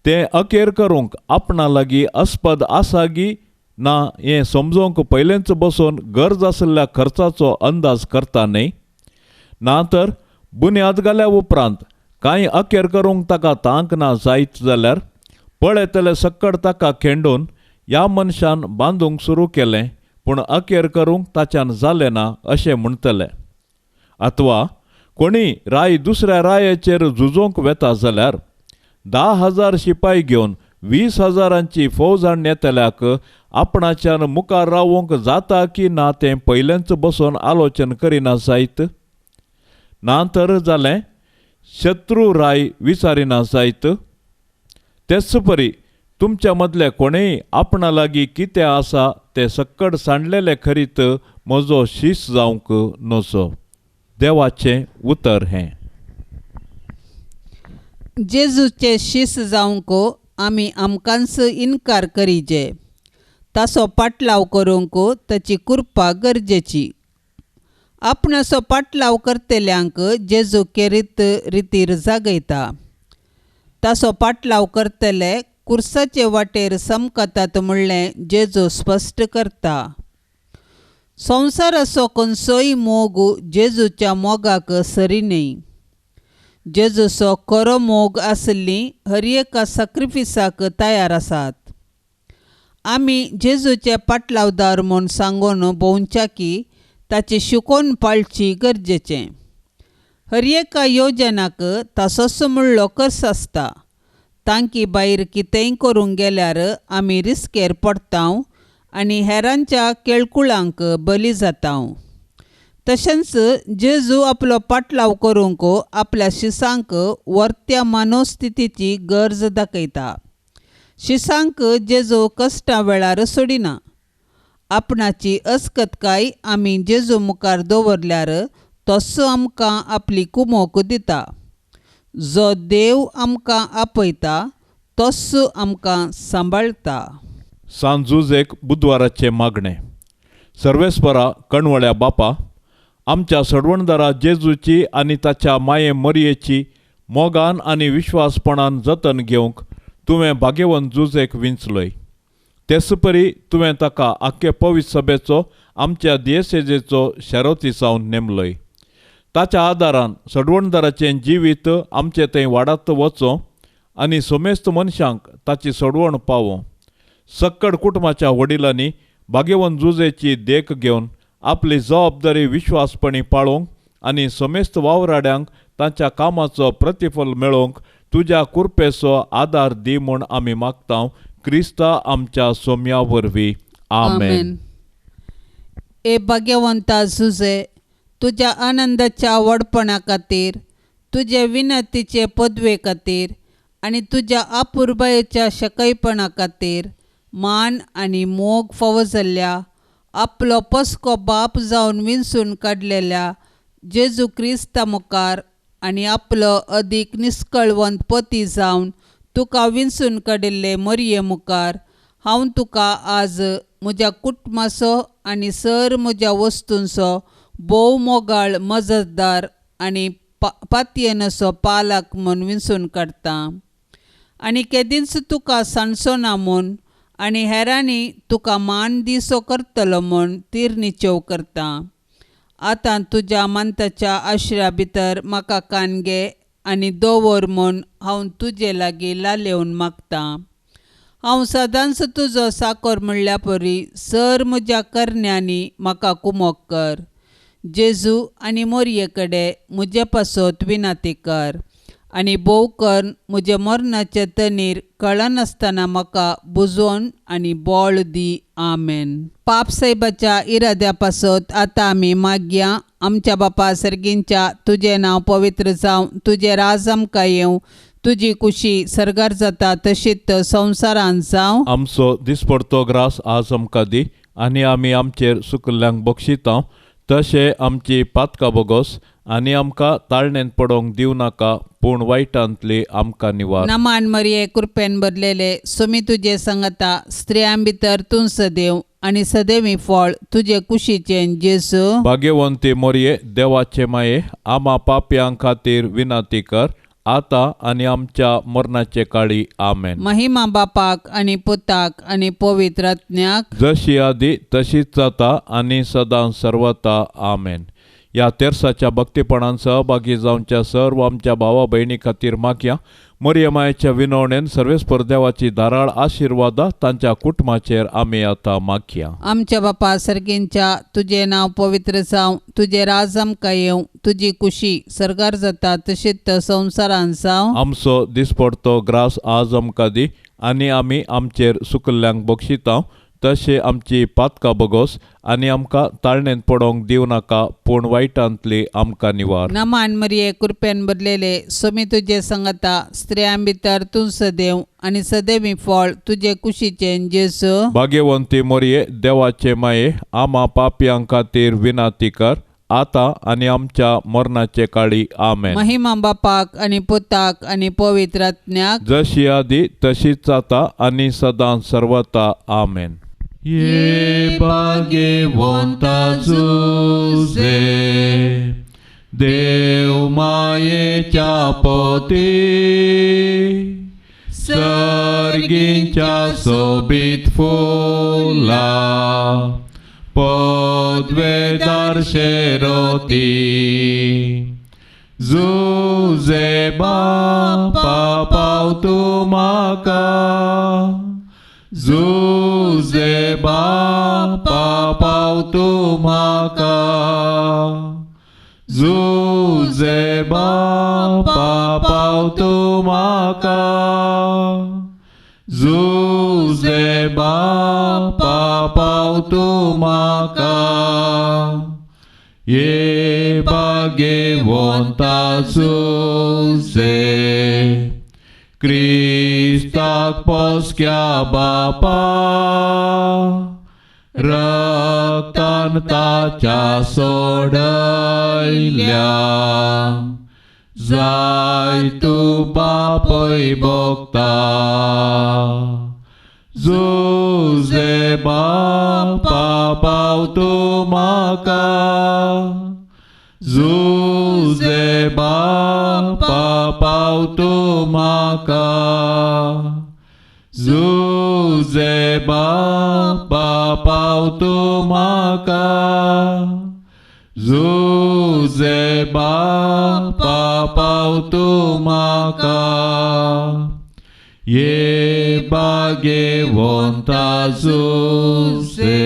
तें अखेर करूंक आपणा लागीं अस्पद आसा गी ना हें समजोवंक पयलेंच बसून गरज आशिल्ल्या खर्चाचो अंदाज करता न्हय? ना तर बुन्याद घाल्या उपरांत कांय अखेर करूंक ताका तांक ना जायत जाल्यार पळयतले सक्कड ताका खेंडून ह्या मनशान बांदूंक सुरू केलें पूण अखेर करूंक ताच्यान जालें ना अशें म्हणटले। अथवा कोणी राय दुसऱ्या रायाचेर झुजोवंक वेता जाल्यार 10,000 शिपाय घेवन 20,000 फौज हाडून येतल्याक आपणाच्यान मुखार रावोवंक जाता की ना तें पयलेंच बसून आलोचन करिना जायत? ना तर जालें शत्रू राय विचारिना जायत? तेच परी तुमच्या मदले कोणेय आपणा लागीं कितें आसा तें सक्कड सांडलेले खरीत म्हजो शीस जावंक नजो। देवाचें उतर हें। जेजूचे शीस जावंक आमी आमकांच इनकार करीजे, ताचो पाटलाव करूंक ताची कृपा गरजेची। आपणाचो पाटलाव करतल्यांक जेजू केरीत रितीर जागयता। ताचो पाटलाव करतले कुर्साचे वाटेर समकतात म्हणलें जेजू स्पश्ट करता। संवसाराचो खंयचोय मोग जेजूच्या मोगाक सरी न्हय। जेजूचो खरो मोग आशिल्ली हर एका साक्रिफिसाक तयार आसात। आमी जेजूचे पाटलावदार म्हूण सांगून भोंवच्या की ताची शिकोवन पाळची गरजेचें। हर एका योजनाक तासोच म्हणलो खर्च आसता। तांकी भायर कितेंय करूंक गेल्यार आमी रिस्केर पडटा आनी हेरांच्या केळकुळांक बली जाता। तशेंच जेजू आपलो पाटलाव करूंक आपल्या शिसांक वर्त्या मनोस्थितीची गरज दाखयता। शिसांक जेजू कश्टां वेळार सोडिना। आपणाची अस्कतकाय आमी जेजू मुखार दवरल्यार तसो आमकां आपली कुमोक दिता। जो देव आमकां आपयता तसो आमकां सांबाळटा। सांजुजेक बुधवाराचें मागणें। सर्वेस्परा कणवळ्या बापा, आमच्या सडवणदारा जेजूची आनी ताच्या माये मरयेची मोगान आनी विश्वासपणान जतन घेवंक तुवें भाग्यवंत जुजेक विंचलय। तेच परी तुवें ताका आख्खे पवित्र सभेचो आमच्या दियेसेजेचो शेरोती जावन नेमलय। ताच्या आदारान सडवणदाराचें जिवीत आमचे थंय वाडात वचो आनी समेस्त मनशांक ताची सडवण पावो। सक्कड कुटुंबाच्या वडिलांनी भाग्यवंत जुजेची देख घेवन आपली जबाबदारी विश्वासपणी पाळोवंक आनी समेस्त वावराड्यांक तांच्या कामाचो प्रतिफल मेळोवंक तुज्या कृपेचो आदार दी म्हूण आमी मागता क्रिस्ता आमच्या सोम्या वरवीं. आमेन. ए भाग्यवंता जुजे, तुज्या आनंदाच्या व्हडपणा खातीर, तुजे विनंतीचे पदवे खातीर आनी तुज्या अपुरबायेच्या शकयपणा खातीर मान आनी मोग फावो जाल्ल्या आपलो पसको बाप जावन विंचून काडलेल्या जेजू क्रिस्ता मुखार आनी आपलो अदीक निस्कळवंत पती जावन तुका विंचून काडिल्ले मरये मुखार हांव तुका आज म्हज्या कुटुंबाचो आनी सर म्हज्या वस्तूंचो भोव मोगाळ मजतदार आनी पातयेनसो पालक म्हूण विंचून काडटा आनी केदींच तुका सांडचो ना म्हूण आनी हेरांनी तुका मान दिसो करतलो म्हूण तीर निश्चेव करता. आतां तुज्या मानताच्या आश्र्या भितर म्हाका कान घे आनी दवर म्हूण हांव तुजे लागीं लालेवन मागतां. हांव सदांच तुजो साकर म्हणल्या परी सर म्हज्या करण्यांनी म्हाका कुमोक कर. जेजू आनी मोरये कडेन म्हजे पासत विनंती कर आनी भोव करून म्हजे मरणाचे तनीर कळनासतना म्हाका बुजोवन आनी बळ दी. आमेन. पाप सायबाच्या इराद्या पासत आतां आमी मागया. आमच्या बापा सर्गींच्या, तुजें नांव पवित्र जावं, तुजें राज आमकां येवं, तुजी कुशी सर्गार जाता तशीच संवसारांत जावं. आमचो दिसपडतो ग्रास आज आमकां दी आनी आमी आमचेर सुकल्ल्यांक बक्षिता तशें आमची पातकां बोगोस आनी आमकां ताळणेंत पडोवंक दिवं नाका पूण वायटांतली आमकां निवार. नमान मरिये, कृपेन भरलेले, सुमी तुजे संगता, स्त्रियां भितर तूं सदैव आनी सदैवी फळ तुजे कुशीचें जेजू. भाग्यवंती मोरये, देवाचे माये, आमा पापयां खातीर विनंती कर आतां आनी आमच्या मरणाचे काळी. आमेन. महिमा बापाक आनी पुताक आनी पवित्र आत्म्याक, जशी आदी तशीच जाता आनी सदां सर्वता. आमेन. ह्या तेर्साच्या भक्तीपणान सहभागी जावच्या सर्व आमच्या भावा भयणी खातीर मागया. मोरये मायेच्या विनवणेन सर्वेस्पर देवाची धाराळ आशिर्वादा तांच्या कुटुंबाचेर आमी आतां मागया. आमच्या बापा सर्गींच्या, तुजें नांव पवित्र जावं, तुजें राज आमकां येवं, तुजी कुशी सर्गार जाता तशीच संवसारांत जावं. आमचो दिसपडतो ग्रास आज आमकां दी आनी आमी आमचेर सुकल्ल्यांक बक्षिता तशें आमची पातकां बोगोस आनी आमकां ताळणेंत पडोवंक दिवं नाका पूण वायटांतली आमकां निवार. नमान मरिये, कृपेन भरलेले, सुमी तुजे संगता, स्त्रियां भितर तूं सदैव आनी सदैवी फळ तुजे कुशीचें जेजू. भाग्यवंती मोरये, देवाचे माये, आमा पापयां खातीर विनंती कर आतां आनी आमच्या मरणाचे काळी. आमेन. महिमा बापाक आनी पुताक आनी पवित्र आत्म्याक, जशी आदी तशीच जाता आनी सदां सर्वता. आमेन. ये भाग्यवंता जुजे, देव मायेच्या पोती, सर्गींच्या सोबीत फुला पदवेदार शेरोती, जुजे बापा पाव तूं म्हाका, जुजे बापा पाव तूं म्हाका, जुजे बापा पाव तूं म्हाका, जुजे बापा पाव तूं म्हाका. ये भाग्यवंता जुजे, क्रिस्ताक पोसक्या बापा, रक्तान ताच्या सोडयल्या, जाय तूं बापय भोगता, जुजे बापा पाव तूं म्हाका, जुजे बापा पाव तूं म्हाका, जुजे बापा पाव तूं म्हाका, जुजे बापा पाव तूं म्हाका. ये भाग्यवंता जुजे,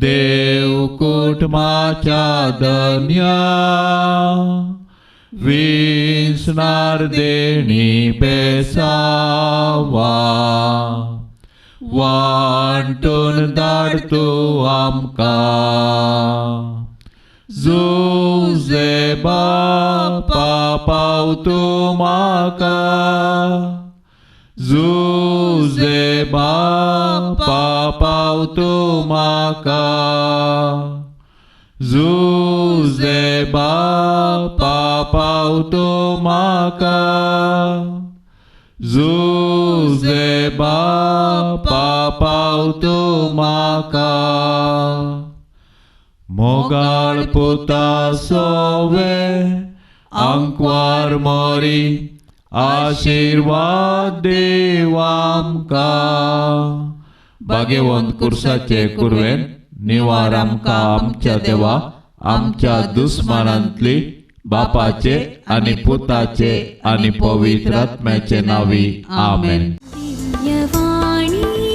देव कुटुंबाच्या धन्या विसणार देणी बेसावा वांटून धाड तूं आमकां जुजे बापा पाव तूं म्हाका जुजे बापा पाव तूं म्हाका जुजे बापा पाव तूं म्हाका जुजे बापा पाव तूं म्हाका मोगाळ पुता सोवे आंकवार मोरी आशिर्वाद देव आमकां भाग्यवंत कुर्साचे कुरवेन निवार आमकां आमच्या देवा आमच्या दुस्मानांतली बापाचे आनी पुताचे आनी पवित्र आत्म्याचे नावी आमेन. दिव्यवाणी.